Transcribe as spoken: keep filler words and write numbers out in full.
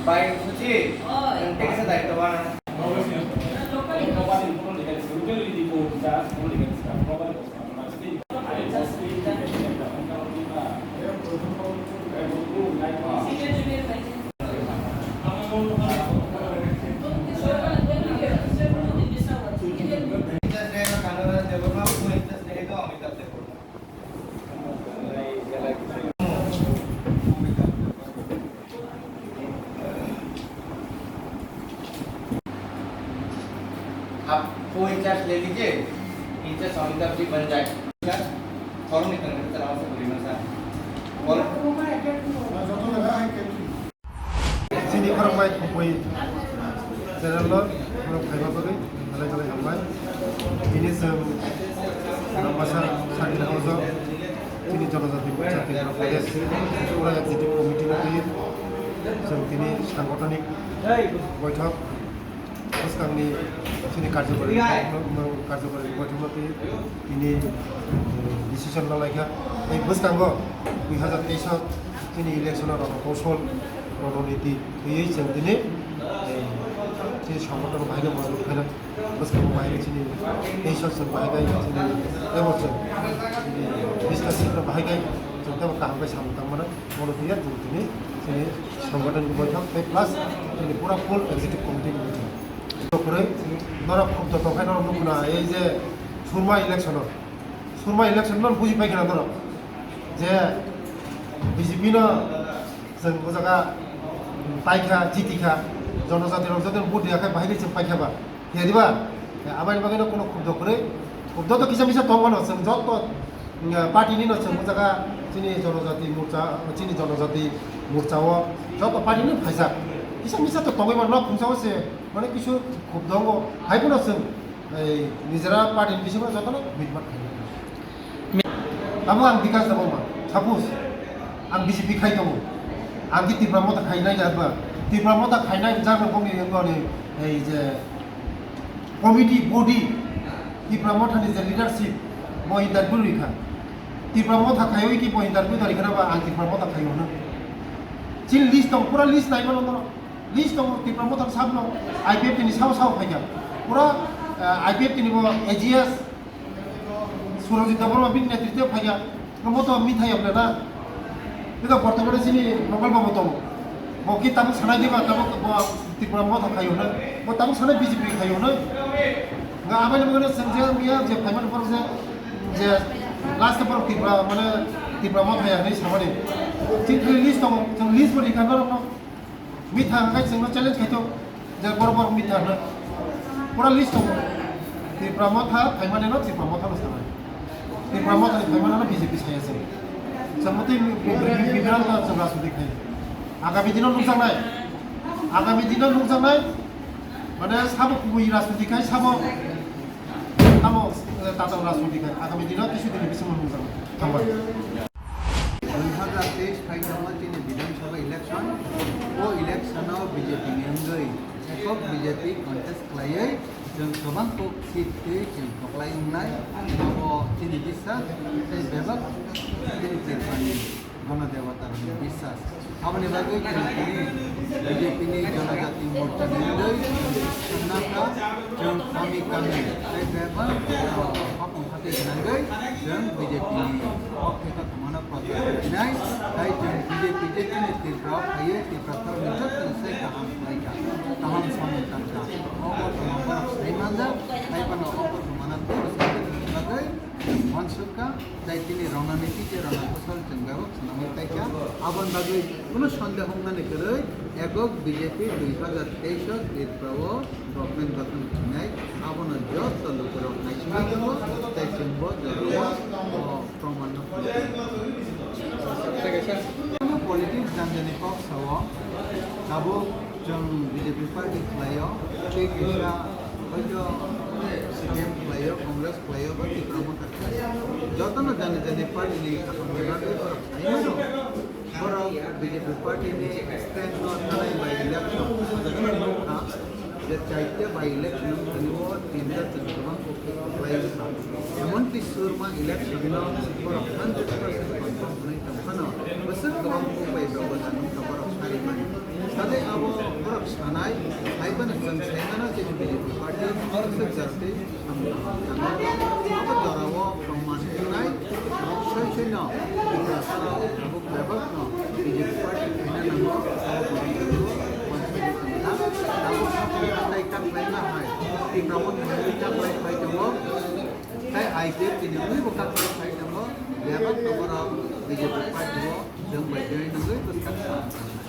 Bai, Suchi, ang teka sa dai tawa. आप वो इंचार्ज ले लीजिए, इंचार्ज अमिताभ जी बन जाए। फॉर्म निकलने की तरह से बोली ना sir. Form Chini khorokbai khopoi channel no khorok phaiba bagwi belai belai hambai. Tini chwng Ambasa sakni hojok chini Jonojati Morcha Tripura Pradesh Tripura Executive Committee no twi chwng tini sangotonik boithok bwskangni chini karjokari karjokari boithok no twi tini, eh, decision lalaikha. Tei bwskango dui hazar teis o chini election o rwngkosol rwngniti twiwi chwng tini, eh, chini sangothon bahai no mojot khaina bwskango bahai chini teis o chwng bahai bai chini tebo chwng chini bis ta seat no bahai bai chwng tebo kaham bai samung tangmano. Bono twiya chwng tini chini sangothon ni boithok tei plus chini pura full executive committee ni boithok. Kwrwi norok khub joto khai norok nukna ei je surma election o Surma election no buji paikha norok je B J P no chwng o jaga paikha, jitikha, jonojati rok joto vote riya khai bahai chwng paikha ba, ya diba? Abani bagwi no kono khubdo kwrwi, khubdo to kisa misa tongmano chwng joto, mm, party ni no chwng o jaga chini jonojati morcha, chini jonojati morcha o joto party ni phaijak. Kisa misa to tongwi mano, khumsa o se mane kisu khubdo wngo, hai phano chwng Ei, nijera party ni bisingo jotono mitmat khainai. Abo ang bikas da boma. Suppose, ang B J P khai tongo. Ang ki Tipra Motha khainai ya ba? Tipra Motha khainai jak rok bongni wngoni, ei je committee body, Tipra Motha ni je leadership, bo interview rikha. Tipra Motha khaiwi ki bo interview da rikha ba ang Tipra Motha khaio hwno. Chini list tong, pura list nai mano norok. List tongo Tipra Motha sabno I P F T ni sao sao phaikha. Pura, eh, I P F T ni bo A G S Surajit Debbarma bini netritwe phaikha. Bo to mithai yokle na. Ito bortomane chini Mongol Babu tongo. Bo ki tabuk sanai diba tabuk bo Tipra Motha khayo hwnwi. Bo tabuk sanai B J P khayo hwnwi. Nga abani bagwi chwng je miya je phaimani borok je, je last borok Tipra mane Tipra Motha ya hwnwi samani. Chini list tongo, chwng list bo rikha norokno. Mitha hwnkhe chwngno challenge khaito, je borok borok mitha hwno. Pura list tongo. Tipra Motha phaimani no Tipra Motha no sanai. Tipra Motha ni phaimani no B J P saya chwng. Chwng mutwi bi-, bi-, bi-, bibrang ta chwng rajniti khai. Agami dino nukjaknai. Agami dino nukjaknai. Mane sabo kubui rajniti khai sabo tamo, eh, tatal rajniti khai. Agami dino kisu dini bisingo nukjaknai. Hambai. Dui hazar teis phaitamo chini Bidhan Sabha election, o election o B J P ni wngwi ekok B J P contest khlaiwi chwng kwbang kok seat twi chwng koklai wngnai, abo chini biswas tei bebak chini Tripurani Ganadevata rokni biswas. Aboni bagwi chwng tini B J P ni Janajati Morcha ni wngwi chwng nangkha, chwng kami kami tei bebak, ah, hapung hati gwnangwi chwng B J P ni kok theka thumano prochar khainai, tei chwng B J P je chini Tripura o phaiwi Tripura ni joto sai kaham khlaikha, kaham samung tangkha. O kothoma borok sai manjak, tei phano o kothomano teibo sai manjak bagwi chwng uansuk Ka, tai tini Ronaniti je Rona Kosal chwng bebak swnamwi paikha. Aboni bagwi kuno sondeho wngnani kwrwi, ekok B J P dui hazar teis o Tripura o government gothon khainai. Abono joto lukurok naisingwi tongo, tei chwngbo jorao o proman no. Politics janjani kok sao, tabuk chwng B J P party khlaio, tei kaisa hoito C P M khlaio, Congress khlaio, ba Tipra Motha khlaio. Jotono jani jani party ni kaham ni bagwi borok sai mano. Borok B J P party ni stand no thanai by election, je chaita by election thani o tinta chwng kwbang kok khlai wngkha. Emonki surma election no borok hundred percent confirm hwnwi tongphano, bwswk kwbang kok bai dogo janwngkha borok sari mani. Sade abo borok sanai, hai phano chwng sai mano chini B J P party bwswk jati samung tangwi tongo. Abo jorao proman wngnai, borok sai sai no Tiprasa tabuk bebak no B J P party khaina nango, abo borok tongo, constitution ta. Tabuk sakni hatai kaklaima hai, Tipra Motha ni kaklai phai tongo. Tai I P F T ni wngwi bo kaklai phai tongo, bebak no borok B J P party o chwng bai join wngwi bwskang samung tangnai.